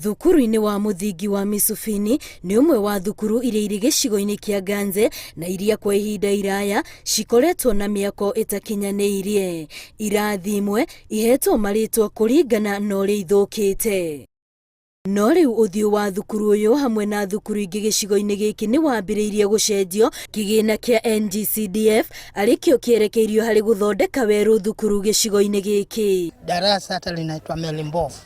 Thukuru-inĩ wa mũthingi wa Misufini nĩ ũmwe wa thukuru iria irĩ gĩcigo-inĩ kĩa Ganze na iria kwa ihinda iraya cikoretwo na mĩako ĩtakinyanĩirie. Irathi imwe ihetwo marĩtwa kũringana na ũrĩa ithũkĩte. No rĩu ũthiũ wa thukuru ũyũ hamwe na thukuru ingĩ gĩcigo-inĩ gĩkĩ nĩ wambĩrĩirie gũcenjio, kĩgĩna kĩa NGCDF arĩ kĩo kĩerekeirio harĩ gũthondeka werũ thukuru gĩcigo-inĩ gĩkĩ. Darasa hata linaitwa meli mbovu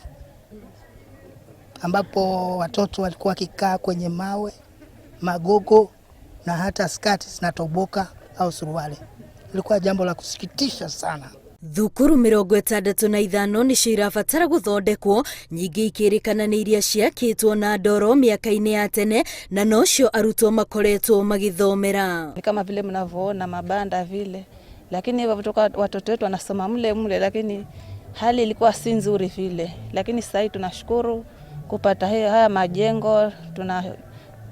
ambapo watoto walikuwa wakikaa kwenye mawe, magogo na hata skati zinatoboka au suruali. Ilikuwa jambo la kusikitisha sana. Thukuru 65 nĩcio irabatara gũthondekwo, nyingĩ ikĩrĩkana nĩ iria ciakĩtwo na ndoro mĩaka-inĩ ya tene na nocio arutwo makoretwo magĩthomera. Ni kama vile mnavyoona mabanda vile, lakini hivyo watoto wetu wanasoma mle mle, lakini hali ilikuwa si nzuri vile, lakini sasa hivi tunashukuru kupata haya majengo.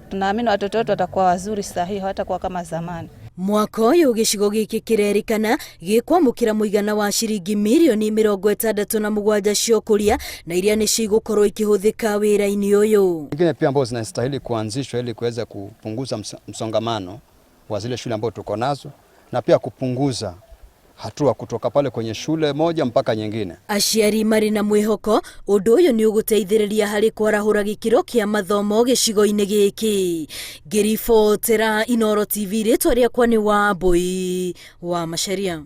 Tunaamini watoto wetu watakuwa wazuri sahihi, hawatakuwa kama zamani. Mwaka ũyũ gĩcigo gĩkĩ kĩrerĩkana gĩkwamũkĩra mũigana wa ciringi mirioni 67 cia ũkũria na iria nĩcio igũkorwo ikĩhũthĩka wĩra-inĩ ũyũ. Nyingine pia ambazo zinastahili kuanzishwa ili kuweza kupunguza msongamano wa zile shule ambazo tuko nazo na pia kupunguza hatua kutoka pale kwenye shule moja mpaka nyingine. Aciari marĩ na mwĩhoko ũndũ ũyũ nĩ ũgũteithĩrĩria harĩ kwarahũra gĩkĩro kĩa mathomo gĩcigo-inĩ gĩkĩ. Ngĩribotera Inooro TV, rĩtwa rĩakwa nĩ Wambui wa Macharia.